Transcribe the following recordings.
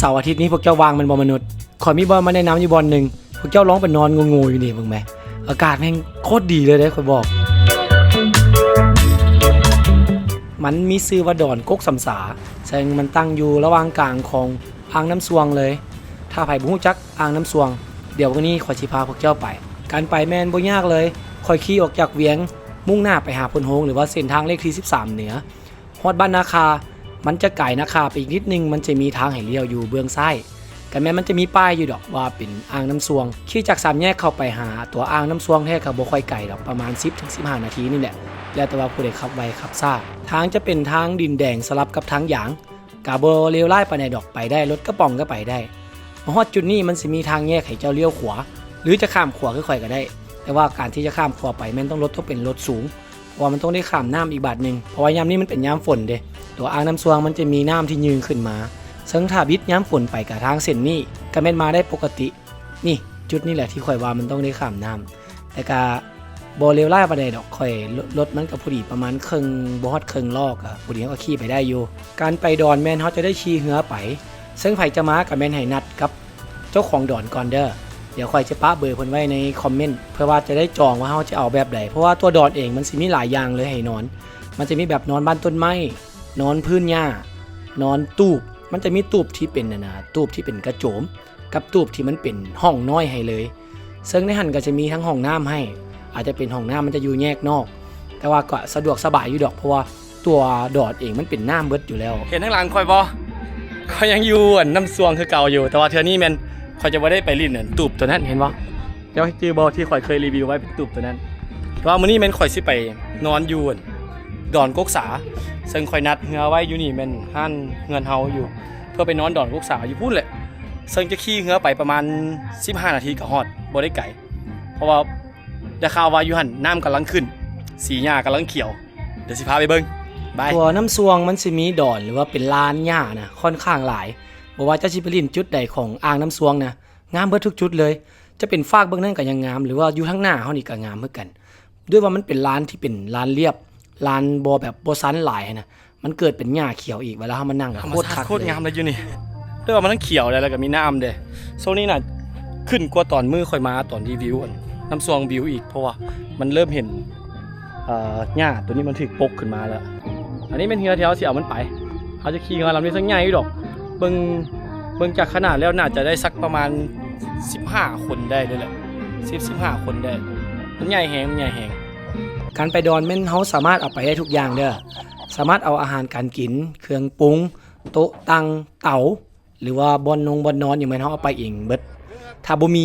ເສົາອາທິດນີ້ພວກເຈົ້າວ່າງແມ່ນບໍ່ມະນຸດ? ຂ້ອຍມີບ່ອນມາແນະນຳຢູ່ບ່ອນໜຶ່ງ, ພວກເຈົ້າລອງໄປນອນໂງ່ໆຢູ່ນີ້ເບິ່ງແມ. ອາກາດແມ່ງໂຄດດີເລີຍເດ້ ຂ້ອຍບອກ. ມັນມີຊື່ວ່າດອນກົກສຳສາ, ເຊິ່ງມັນຕັ້ງຢູ່ລະຫວ່າງກາງຂອງອ່າງນ້ຳຊວງເລີຍ. ຖ້າໃຜບໍ່ຮູ້ຈັກອ່າງນ້ຳຊວງ, ດຽວມື້ນີ້ຂ້ອຍຊິພາພວກເຈົ້າໄປ. ການໄປແມ່ນບໍ່ຍາກເລີຍ, ຂ້ອຍຂີ່ອອກຈາກວຽງ, ມຸ່ງໜ້າໄປຫາໂພນໂຮງ ຫຼືວ່າເສັ້ນທາງເລກທີສິບສາມເໜືອ. ຮອດບ້ານນາຄາ, ມັນຈະກາຍນາຄາໄປອີກນິດໜຶ່ງ, ມັນຈະມີທາງໃຫ້ລ້ຽວຢູ່ເບື້ອງຊ້າຍ. ກະແມ່ນມັນຈະມີປ້າຍຢູ່ດອກວ່າເປັນອ່າງນ້ຳຊວງ. ຂີ່ຈາກສາມແຍກເຂົ້າໄປຫາຕົວອ່າງນ້ຳຊວງແທ້ກະບໍ່ຄ່ອຍໄກດອກ, ປະມານສິບເຖິງສິບຫ້ານາທີນີ້ແຫຼະ, ແລ້ວແຕ່ວ່າຜູ້ໃດຂັບໄວຂັບຊ້າ. ທາງຈະເປັນທາງດິນແດງສະຫຼັບກັບທາງຢາງ, ກະບໍ່ເລວຮ້າຍປານໃດດອກ, ໄປໄດ້, ລົດກະປ໋ອງກະໄປໄດ້. ມາຮອດຈຸດນີ້ມັນຊິມີທາງແຍກໃຫ້ເຈົ້າລ້ຽວຂວາ ຫຼືຈະຂ້າມຂວາຄືຂ້ອຍກະໄດ້, ແຕ່ວ່າການທີ່ຈະຂ້າມຂວາໄປແມ່ນຕ້ອງລົດຕ້ອງເປັນລົດສູງ. ເພາະວ່າມັນຕ້ອງໄດ້ຂ້າມນ້ຳອີກບາດໜຶ່ງ, ເພາະວ່າຍາມນີ້ມັນເປັນຍາມຝົນເດ້. ຕົວອ່າງນ້ຳຊວງມັນຈະມີນ້ຳທີ່ຍື່ນຂຶ້ນມາ, ເຊິ່ງຖ້າບິດຍາມຝົນໄປກະທາງເສັ້ນນີ້ກະແມ່ນມາໄດ້ປົກກະຕິ. ນີ້ ຈຸດນີ້ແຫຼະທີ່ຂ້ອຍວ່າມັນຕ້ອງໄດ້ຂ້າມນ້ຳ, ແຕ່ກະບໍ່ເລວຮ້າຍປານໃດດອກ. ຂ້ອຍ ລົດມັນກະພໍດີປະມານເຄິ່ງ, ບໍ່ຮອດເຄິ່ງລໍ້, ກະພໍດີເຮົາກະຂີ່ໄປໄດ້ຢູ່. ການໄປດອນແມ່ນເຮົາຈະໄດ້ຂີ່ເຮືອໄປ, ເຊິ່ງໃຜຈະມາກະແມ່ນໃຫ້ນັດກັບ ເຈົ້າຂອງດອນກ່ອນເດີ. ດຽວຂ້ອຍຈະປະເບີເພິ່ນໄວ້ໃນຄອມເມັນ ເພື່ອວ່າຈະໄດ້ຈອງວ່າເຮົາຈະເອົາແບບໃດ, ເພາະວ່າຕົວດອນເອງມັນຊິມີຫຼາຍຢ່າງເລີຍໃຫ້ນອນ. ມັນຈະມີແບບນອນບ້ານຕົ້ນໄມ້, ນອນພື້ນຫຍ້າ, ນອນຕູບ. ມັນຈະມີຕູບທີ່ເປັນ ອັນນ່າ ຕູບທີ່ເປັນກະໂຈມ ກັບຕູບທີ່ມັນເປັນຫ້ອງນ້ອຍໃຫ້ເລີຍ. ເຊິ່ງໃນຫັ້ນກະຈະມີທັງຫ້ອງນ້ຳໃຫ້, ອາດຈະເປັນຫ້ອງນ້ຳ ມັນຈະຢູ່ແຍກນອກ, ແຕ່ວ່າກະສະດວກສະບາຍຢູ່ດອກ ເພາະວ່າ ຕົວດອນເອງມັນເປັນນ້ຳເບິດຢູ່ແລ້ວ. ເຫັນທາງຫຼັງຂ້ອຍບໍ່? ຂ້ອຍຍັງຢູ່ອັນນ້ຳຊວງຄືເກົ່າຢູ່, ແຕ່ວ່າເທື່ອນີ້ແມ່ນຂ້ອຍຈະບໍ່ໄດ້ໄປຫຼິ້ນອັນຕູບຕົວນັ້ນ, ເຫັນບໍ່? ເຈົ້າຈື່ບໍ່ທີ່ຂ້ອຍເຄີຍຣີວິວໄວ້ເປັນຕູບຕົວນັ້ນ? ແຕ່ວ່າມື້ນີ້ແມ່ນຂ້ອຍຊິໄປນອນຢູ່ອັນດອນກົກສາ, ເຊິ່ງຂ້ອຍນັດເຮືອໄວ້ຢູ່ນີ້ ແມ່ນຮ້ານເຮືອນເຮົາຢູ່ ເພື່ອໄປນອນດອນກົກສາຢູ່ພຸ້ນແຫຼະ. ເຊິ່ງຈະຂີ່ເຮືອໄປປະມານສິບຫ້ານາທີກະຮອດ, ບໍ່ໄດ້ໄກ, ເພາະວ່າໄດ້ຂ່າວວ່າຢູ່ຫັ້ນນ້ຳກຳລັງຂຶ້ນ, ສີຫຍ້າກຳລັງຂຽວ. ດຽວຊິພາໄປເບິ່ງ. ບາຍ. ຕົວນ້ຳຊວງມັນຊິມີດອນ ຫຼືວ່າເປັນລານຫຍ້ານະ ຂ້ອນຂ້າງຫຼາຍ. ບໍ່ວ່າເຈົ້າຊິໄປຫຼິ້ນຈຸດໃດຂອງອ່າງນ້ຳຊວງນະ, ງາມເບິດທຸກຈຸດເລີຍ. ຈະເປັນຟາກເບື້ອງນັ້ນກະຍັງງາມ, ຫຼືວ່າຢູ່ທາງໜ້າເຮົານີ້ກະງາມຄືກັນ. ດ້ວຍວ່າມັນເປັນລານທີ່ເປັນລານລຽບ, ລານບໍ່ແບບບໍ່ຊັນຫຼາຍຫັ້ນນະ, ມັນເກີດເປັນຫຍ້າຂຽວອີກ, ເວລາເຮົາມານັ່ງ ໂຄດຄັກເລີຍ. ໂຄດງາມເລີຍຢູ່ນີ້. ເອີ້ ມັນທັງຂຽວແດ່ ແລ້ວກະມີນ້ຳແດ່. ໂຊນນີ້ນະ ຂຶ້ນກວ່າຕອນມື້ຂ້ອຍມາ ຕອນທີ່ວິວອັນນ້ຳຊວງວິວອີກ, ເພາະວ່າມັນເລີ່ມເຫັນ ເອີ ຫຍ້າໂຕນີ້ມັນຖືກປົກຂຶ້ນມາແລ້ວ. ອັນນີ້ແມ່ນເຮືອທີ່ເຮົາຊິເອົາມັນໄປ. ເຮົາຈະຂີ່ເຮືອລຳນີ້ ເຊິ່ງໃຫຍ່ຢູ່ດອກ. ເບິ່ງ ເບິ່ງຈາກຂະໜາດແລ້ວໜ້າຈະໄດ້ສັກປະມານສິບຫ້າຄົນໄດ້ເລີຍແຫຼະ, ສິບ ສິບຫ້າຄົນໄດ້. ມັນໃຫຍ່ແຮງ ມັນໃຫຍ່ແຮງ. ການໄປດອນແມ່ນເຮົາສາມາດເອົາໄປໄດ້ທຸກຢ່າງເດີ. ສາມາດເອົາອາຫານການກິນ, ເຄື່ອງປຸງ, ໂຕະ, ຕັ່ງ, ເຕົາ ຫຼືວ່າບ່ອນນົງບ່ອນນອນຫຍັງແມ່ນເຮົາເອົາໄປເອງເບິດ. ຖ້າບໍ່ມີ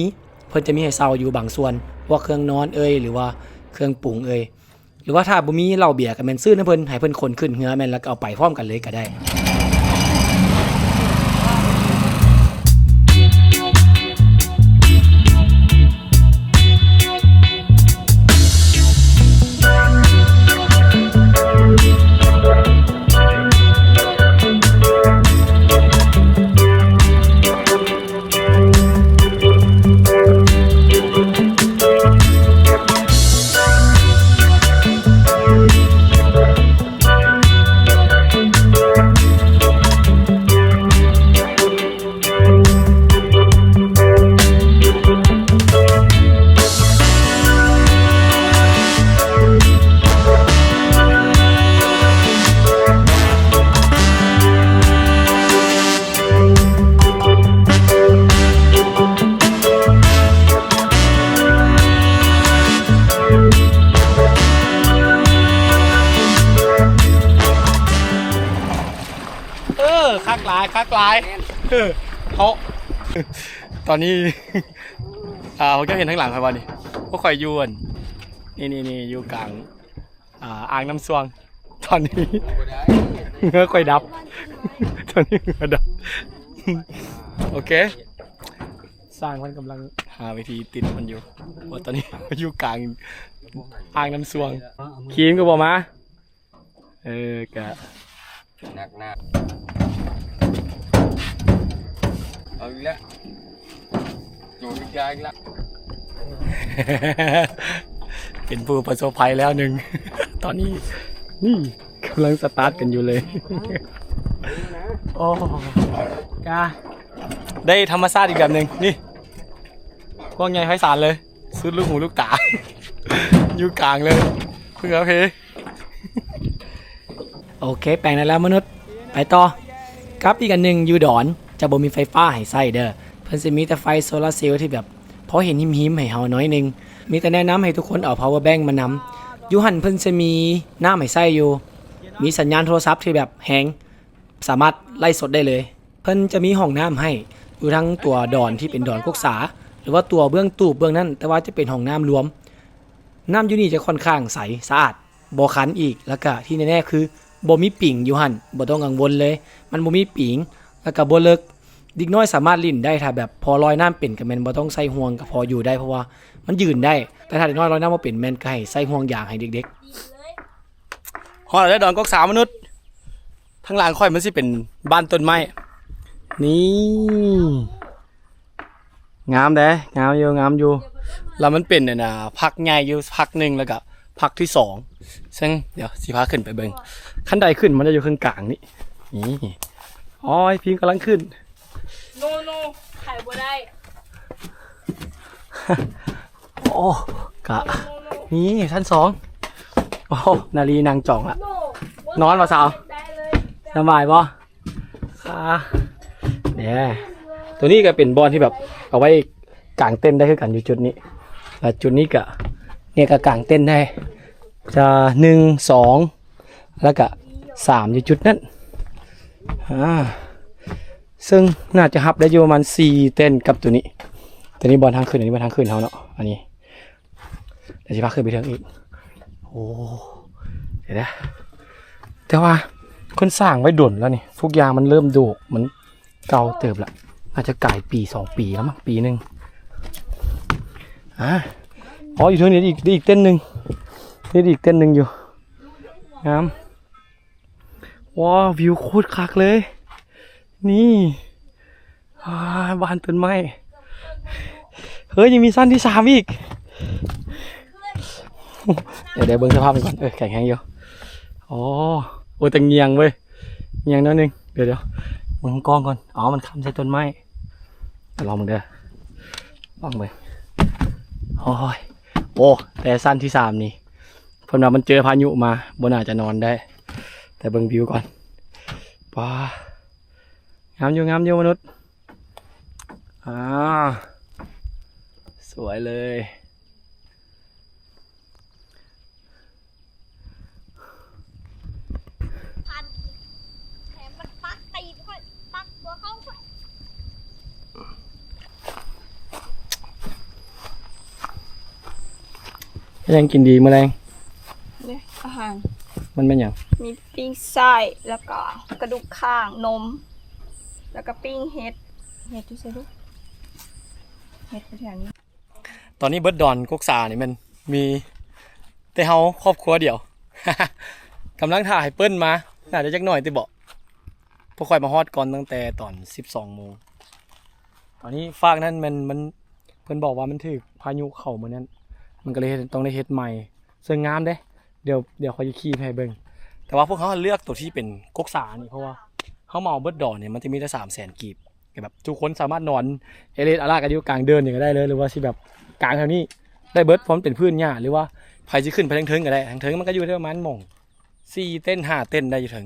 ເພິ່ນຈະມີໃຫ້ເຊົ່າຢູ່ບາງສ່ວນ, ພວກເຄື່ອງນອນເອີຍ ຫຼືວ່າເຄື່ອງປຸງເອີຍ. ຫຼືວ່າຖ້າບໍ່ມີເຫຼົ້າເບຍກະແມ່ນຊື້ນຳເພິ່ນ, ໃຫ້ເພິ່ນຂົນຂຶ້ນເຮືອແມ່ນ ແລ້ວກະເອົາໄປພ້ອມກັນເລີຍກະໄດ້. ເອີ ຄັກຫຼາຍ ຄັກຫຼາຍ. ເອີ ເຮົາ ຕອນນີ້ ອ່າ ພວກເຈົ້າເຫັນທາງຫຼັງຂ້ອຍບໍ່ນີ້? ພວກຂ້ອຍຢູ່ອັນ ນີ້ໆໆ ຢູ່ກາງ ອ່າ ອ່າງນ້ຳຊວງ. ຕອນນີ້ເຮືອຂ້ອຍດັບ ຕອນນີ້ເຮືອດັບ. ໂອເຄ ຊ່າງເພິ່ນກຳລັງຫາວິທີຕິດມັນຢູ່ ເພາະວ່າຕອນນີ້ຢູ່ກາງອ່າງນ້ຳຊວງ. ຄີມກະບໍ່ມາ. ເອີ ກະ ໜັກໜາ ເອົາອີກແລ້ວ ໂຈນອີກແລ້ວ ເປັນຜູ້ປະສົບໄພແລ້ວໜຶ່ງ. ຕອນນີ້ ນີ້ ກຳລັງສະຕາດກັນຢູ່ເລີຍ. ໂອ້ ກະ ໄດ້ທຳມະຊາດອີກແບບໜຶ່ງ ນີ້ ກວ້າງໃຫຍ່ໄພສານເລີຍ ສຸດລູກຫູລູກຕາ ຢູ່ກາງເລີຍ ເພື່ອເພ ໂອເຄ ແປງໄດ້ແລ້ວມະນຸດ ໄປຕໍ່ ກັບອີກອັນໜຶ່ງ ຢູ່ດອນຈະບໍ່ມີໄຟຟ້າໃຫ້ໃຊ້ເດີ ເພິ່ນຊິມີແຕ່ໄຟໂຊລາເຊວທີ່ແບບພໍເຫັນຫິມໆໃຫ້ເຮົາໜ້ອຍໜຶ່ງ ມີແຕ່ແນະນຳໃຫ້ທຸກຄົນເອົາພາວເວີແບັງມານຳ ຢູ່ຫັ້ນເພິ່ນຈະມີນ້ຳໃຫ້ໃຊ້ຢູ່ ມີສັນຍານໂທລະສັບທີ່ແບບແຮງ ສາມາດໄລຟ໌ສົດໄດ້ເລີຍ ເພິ່ນຈະມີຫ້ອງນ້ຳໃຫ້ຢູ່ທັງຕົວດອນທີ່ເປັນດອນກົກສາ ຫຼືວ່າຕົວເບື້ອງຕູບເບື້ອງນັ້ນ ແຕ່ວ່າຈະເປັນຫ້ອງນ້ຳລວມ ນ້ຳຢູ່ນີ້ຈະຂ້ອນຂ້າງໃສ ສະອາດ ບໍ່ຄັນອີກ ແລ້ວກະທີ່ແນ່ໆຄືບໍ່ມີປິງຢູ່ຫັ້ນ ບໍ່ຕ້ອງກັງວົນເລີຍ ມັນບໍ່ມີປິງ ແລ້ວກະບໍ່ເລິກ ເດັກນ້ອຍສາມາດຫຼິ້ນໄດ້ ຖ້າແບບພໍລອຍນ້ຳເປັນກະແມ່ນບໍ່ຕ້ອງໃສ່ຫ່ວງ ກະພໍຢູ່ໄດ້ ເພາະວ່າມັນຢືນໄດ້ ແຕ່ຖ້າເດັກນ້ອຍລອຍນ້ຳບໍ່ເປັນ ແມ່ນກະໃຫ້ໃສ່ຫ່ວງຢາງໃຫ້ເດັກໆ. ຮອດແລ້ວເດີດອນກົກສາມະນຸດ ທາງຫຼັງຂ້ອຍມັນຊິເປັນບ້ານຕົ້ນໄມ້ ນີ້ ງາມເດ້ ງາມຢູ່ ງາມຢູ່ ແລ້ວມັນເປັນອັນນ່າ ພັກໃຫຍ່ຢູ່ພັກໜຶ່ງ ແລ້ວກະພັກທີສອງ ເຊິ່ງດຽວຊິພາຂຶ້ນໄປເບິ່ງ ຄັນໄດຂຶ້ນມັນຈະຢູ່ເຄິ່ງກາງນີ້ ນີ້ ໂອ້ຍ ພິມກຳລັງຂຶ້ນ ໂນ ໂນ ໄຂບໍ່ໄດ້. ໂອ້ ກະ ນີ້ຊັ້ນສອງ ໂອ້ ນາລີນັ່ງຈ່ອງລະ ນອນບໍ່ສາວ ສະບາຍບໍ່? ອ່າ ເດ້ ໂຕນີ້ກະເປັນບ່ອນທີ່ແບບເອົາໄວ້ກາງເຕັນໄດ້ຄືກັນຢູ່ຈຸດນີ້ ແລະຈຸດນີ້ກະ ນີ້ກະກາງເຕັນໄດ້ ຈະ ໜຶ່ງ ສອງ ແລ້ວກະ ສາມ ຢູ່ຈຸດນັ້ນ ອ່າ ເຊິ່ງໜ້າຈະຮັບໄດ້ຢູ່ປະມານ ສີ່ ເຕັນກັບໂຕນີ້ ໂຕນີ້ບ່ອນທາງຂຶ້ນ ອັນນີ້ບ່ອນທາງຂຶ້ນເຮົາເນາະ ອັນນີ້ ດຽວຊິພາຂຶ້ນໄປເທິງອີກ ໂອ້ ດຽວນະ ແຕ່ວ່າເພິ່ນສ້າງໄວ້ດົນແລ້ວນີ້ ທຸກຢ່າງມັນເລີ່ມໂດກ ມັນເກົ່າເຕີບລະ ອາດຈະກາຍປີສອງປີແລ້ວມັ້ງ ປີໜຶ່ງ ອ່າ ອໍ ຢູ່ເທິງນີ້ອີກ ອີກເຕັນໜຶ່ງ ນີ້ອີກເຕັນໜຶ່ງຢູ່ ງາມ ວ້າວ ວິວໂຄດຄັກເລີຍ ນີ້ ອ່າ ບ້ານຕົ້ນໄມ້ ເຮີ້ຍ ຍັງມີຊັ້ນທີສາມອີກ ດຽວ ດຽວເບິ່ງສະພາບມັນກ່ອນ ເອີ ແຂງແຮງຢູ່ ອໍ ໂອ້ ແຕ່ງຽງເວີຍ ງຽງໜ້ອຍໜຶ່ງ ດຽວ ດຽວ ເບິ່ງກ້ອງກ່ອນ ອໍ ມັນຄ້ຳໃສ່ຕົ້ນໄມ້ ລອງເບິ່ງເດີ ລອງເບິ່ງ ໂອ້ຍ ໂອ້ ແຕ່ຊັ້ນທີສາມນີ້ ເພິ່ນວ່າມັນເຈີພາຍຸມາ ບໍ່ໜ້າຈະນອນໄດ້ ແຕ່ເບິ່ງວິວກ່ອນ ປາ ງາມຢູ່ ງາມຢູ່ມະນຸດ ອ່າ ສວຍເລີຍ ພັນ ແຖມມັນປັກຕີນຂ້ອຍ ປັກຫົວເຂົ່າຂ້ອຍ ຍັງກິນດີມື້ແລງ ເດ້ ອາຫານ ມັນແມ່ນຫຍັງ? ມີປີ້ງໄສ້ ແລ້ວກໍກະດູກຂ້າງ ນົມ ແລ້ວກໍປີ້ງເຫັດ ເຫັດຢູ່ໃສລູກ? ເຫັດຢູ່ແຖວນີ້. ຕອນນີ້ເບິດດອນກົກສານີ້ແມ່ນມີແຕ່ເຮົາຄອບຄົວດຽວ ກຳລັງຖ້າໃຫ້ເປີ້ນມາ ໜ້າຈະຈັກໜ້ອຍຕິເບາະ ພວກຂ້ອຍມາຮອດກ່ອນຕັ້ງແຕ່ຕອນສິບສອງໂມງ ຕອນນີ້ຟາກນັ້ນແມ່ນມັນ ເພິ່ນບອກວ່າມັນຖືກພາຍຸເຂົ້າມື້ນັ້ນ ມັນກໍເລີຍເຮັດ ຕ້ອງໄດ້ເຮັດໃໝ່ ເຊິ່ງງາມເດ້ ດຽວ ດຽວຂ້ອຍຊິຂີ່ໄປໃຫ້ເບິ່ງ ແຕ່ວ່າພວກເຮົາເລືອກໂຕທີ່ເປັນກົກສານີ້ ເພາະວ່າເຮົາເໝົາເບິດດອນນີ້ ມັນຈະມີແຕ່ສາມແສນກີບ ແບບທຸກຄົນສາມາດນອນເອເລດອາລາດກັນຢູ່ກາງເດີ່ນນີ້ກໍໄດ້ເລີຍ ຫຼືວ່າຊິແບບກາງແຖວນີ້ໄດ້ເບິດ ເພາະມັນເປັນພື້ນຫຍ້າ ຫຼືວ່າໃຜຊິຂຶ້ນໄປທາງເທິງກໍໄດ້ ທາງເທິງມັນກໍຢູ່ໄດ້ປະມານໝ່ອງສີ່ເຕັນ ຫ້າເຕັນໄດ້ຢູ່ເທິງ.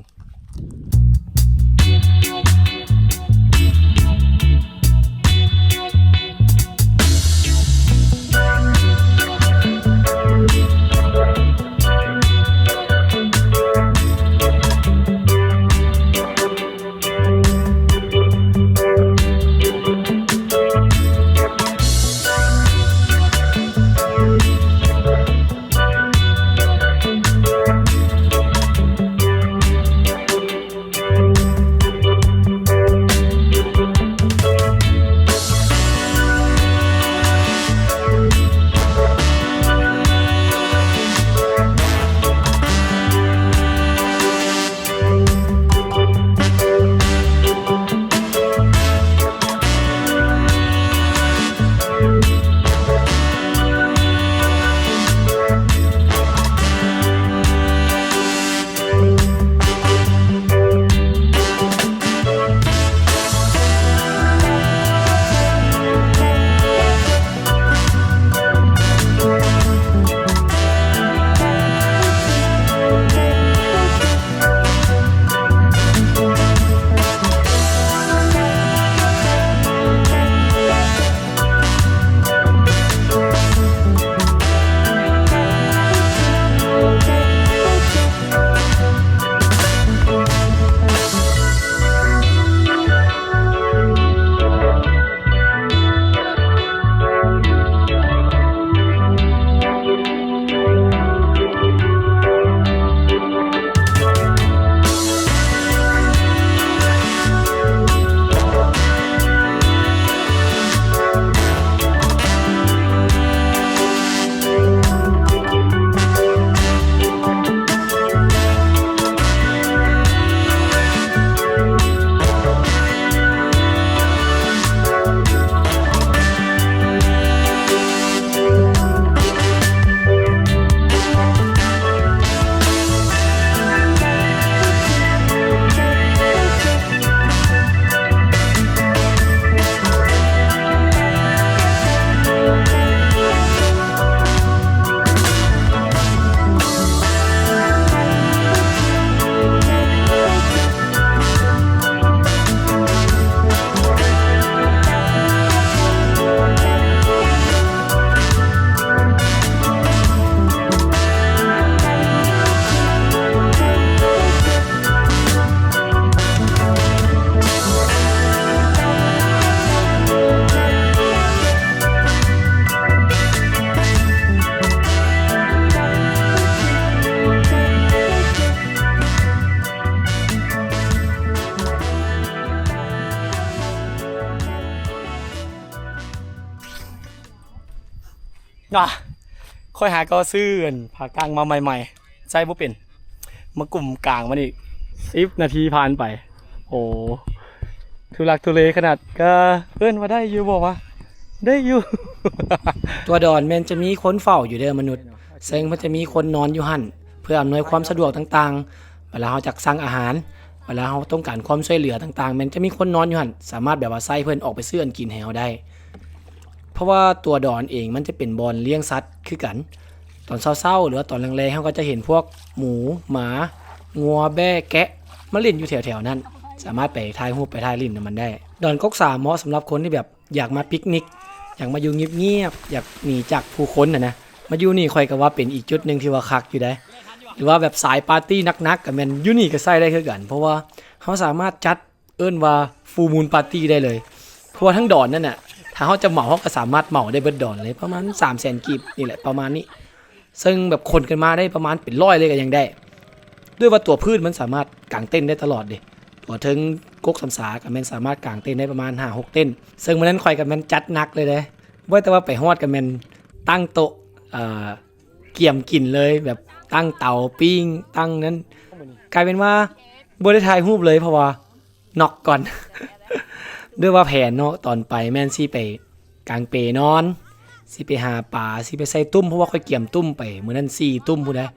ອ່ະ ຂ້ອຍຫາກໍຊື້ອັນຜ້າກ້າງມາໃໝ່ໆ ໃສ່ບໍ່ເປັນ ມາກຸມກາງມັນອີກ ສິບນາທີຜ່ານໄປ ໂອ້ ທຸລັກທຸເລຂະໜາດ ກໍເອີ້ນວ່າໄດ້ຢູ່ບໍ່ວະ ໄດ້ຢູ່. ຕົວດອນແມ່ນຈະມີຄົນເຝົ້າຢູ່ເດີມະນຸດ ເຊິ່ງມັນຈະມີຄົນນອນຢູ່ຫັ້ນ ເພື່ອອຳນວຍຄວາມສະດວກຕ່າງໆ ເວລາເຮົາຈັກສັ່ງອາຫານ ເວລາເຮົາຕ້ອງການຄວາມຊ່ວຍເຫຼືອຕ່າງໆ ແມ່ນຈະມີຄົນນອນຢູ່ຫັ້ນ ສາມາດແບບວ່າໃຊ້ເພິ່ນອອກໄປຊື້ອັນກິນໃຫ້ເຮົາໄດ້. ເພາະວ່າຕົວດອນເອງມັນຈະເປັນບ່ອນລ້ຽງສັດຄືກັນ ຕອນເຊົ້າໆ ຫຼືວ່າຕອນແລງໆ ເຮົາກໍຈະເຫັນພວກໝູ ໝາ ງົວ ແບ້ ແກະ ມາຫຼິ້ນຢູ່ແຖວໆ ນັ້ນ ສາມາດໄປຖ່າຍຮູບໄປຖ່າຍຫຼິ້ນນຳມັນໄດ້. ດອນກົກສາເໝາະສຳລັບຄົນທີ່ແບບ ຢາກມາປິກນິກ ຢາກມາຢູ່ງຽບໆ ຢາກໜີຈາກຜູ້ຄົນຫັ້ນນະ ມາຢູ່ນີ້ຂ້ອຍກໍວ່າເປັນອີກຈຸດໜຶ່ງທີ່ວ່າຄັກຢູ່ເດ້ ຫຼືວ່າແບບສາຍປາຕີໜັກໆ ກໍແມ່ນຢູ່ນີ້ກໍໃຊ້ໄດ້ຄືກັນ ເພາະວ່າເຮົາສາມາດຈັດ ເອີ້ນວ່າຟູລມູນປາຕີໄດ້ເລີຍ ເພາະວ່າທັງດອນນັ້ນນະ ຖ້າເຮົາຈະເໝົາ ເຮົາກໍສາມາດເໝົາໄດ້ເບິດດອນເລີຍ ປະມານສາມແສນກີບນີ້ແຫຼະ ປະມານນີ້ ເຊິ່ງແບບຂົນກັນມາໄດ້ປະມານເປັນຮ້ອຍເລີຍກໍຍັງໄດ້ ດ້ວຍວ່າຕົວພື້ນມັນສາມາດກາງເຕັນໄດ້ຕະຫຼອດເດ້ ຕົວເທິງກົກສຳສາກໍແມ່ນສາມາດກາງເຕັນໄດ້ປະມານຫ້າຫົກເຕັນ ເຊິ່ງມື້ນັ້ນຂ້ອຍກໍແມ່ນຈັດໜັກເລີຍເດ້ ບໍ່ແຕ່ວ່າໄປຮອດກໍແມ່ນຕັ້ງໂຕະ ເອີ ກຽມກິນເລີຍ ແບບຕັ້ງເຕົາປີ້ງ ຕັ້ງນັ້ນ ກາຍເປັນວ່າບໍ່ໄດ້ຖ່າຍຮູບເລີຍ ເພາະວ່າ ນັອກກ່ອນ ດ້ວຍວ່າແຜນເນາະ ຕອນໄປແມ່ນຊິໄປກາງເປນອນ ຊິໄປຫາປາ ຊິໄປໃສ່ຕຸ້ມ ເພາະວ່າຂ້ອຍກຽມຕຸ້ມໄປມື້ນັ້ນສີ່ຕຸ້ມພຸ້ນນະ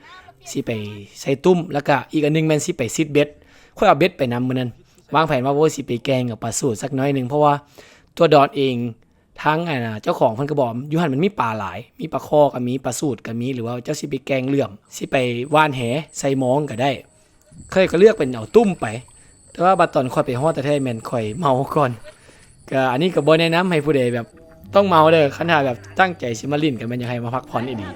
ຊິໄປໃສ່ຕຸ້ມ ແລ້ວກະອີກອັນໜຶ່ງແມ່ນຊິໄປຊິດເບັດ ຂ້ອຍເອົາເບັດໄປນຳມື້ນັ້ນ ວາງແຜນວ່າ ໂອ້ຍ ຊິໄປແກ່ງເອົາປາສູດສັກໜ້ອຍໜຶ່ງ ເພາະວ່າຕົວດອນເອງ ທາງ ອັນ ເຈົ້າຂອງເພິ່ນກໍບອກ ຢູ່ຫັ້ນມັນມີປາຫຼາຍ ມີປາຄໍ່ກໍມີ ປາສູດກໍມີ ຫຼືວ່າເຈົ້າຊິໄປແກ່ງເຫຼືອມ ຊິໄປຫວ່ານແຫໃສ່ມອງກໍໄດ້ ຂ້ອຍກໍເລືອກເປັນເອົາຕຸ້ມໄປ ແຕ່ວ່າບັດຕອນຂ້ອຍໄປຮອດແທ້ໆ ແມ່ນຂ້ອຍເມົາກ່ອນ ກໍອັນນີ້ກໍບໍ່ແນະນຳໃຫ້ຜູ້ໃດແບບຕ້ອງເມົາເດີ ຄັນຖ້າແບບຕັ້ງໃຈຊິມາຫຼິ້ນ ກໍແມ່ນຢາກໃຫ້ມາພັກຜ່ອນອີ່ຫຼີ.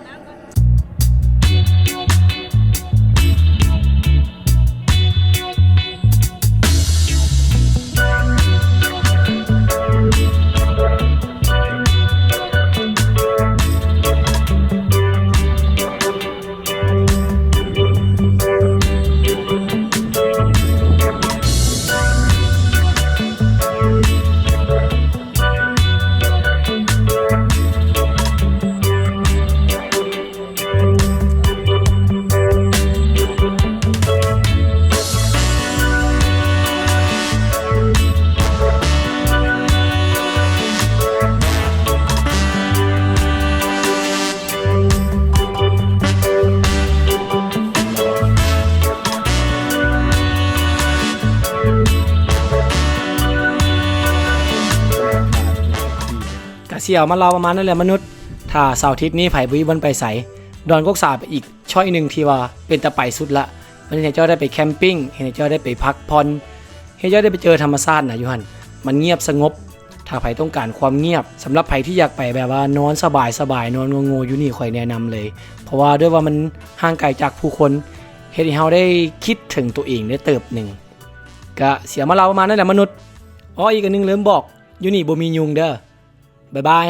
ກະຊິເອົາມາເລົ່າປະມານນັ້ນແຫຼະມະນຸດ ຖ້າເສົາອາທິດນີ້ໃຜບໍ່ມີບ່ອນໄປໃສ ດອນກົກສາເປັນອີກຊ້ອຍໜຶ່ງທີ່ວ່າເປັນຕາໄປສຸດລະ ມັນເຮັດໃຫ້ເຈົ້າໄດ້ໄປແຄມປິງ ເຮັດໃຫ້ເຈົ້າໄດ້ໄປພັກຜ່ອນ ເຮັດໃຫ້ເຈົ້າໄດ້ໄປເຈີທຳມະຊາດນະ ຢູ່ຫັ້ນມັນງຽບສະຫງົບ ຖ້າໃຜຕ້ອງການຄວາມງຽບ ສຳລັບໃຜທີ່ຢາກໄປແບບວ່ານອນສະບາຍໆ ນອນໂງ່ໆ ຢູ່ນີ້ຂ້ອຍແນະນຳເລີຍ ເພາະວ່າດ້ວຍວ່າມັນຫ່າງໄກຈາກຜູ້ຄົນ ເຮັດໃຫ້ເຮົາໄດ້ຄິດເຖິງໂຕເອງໄດ້ເຕີບໜຶ່ງ ກະຊິເອົາມາເລົ່າປະມານນັ້ນແຫຼະມະນຸດ ອໍ ອີກອັນໜຶ່ງລືມບອກ ຢູ່ນີ້ບໍ່ມີຍຸງເດີ ບາຍບາຍ.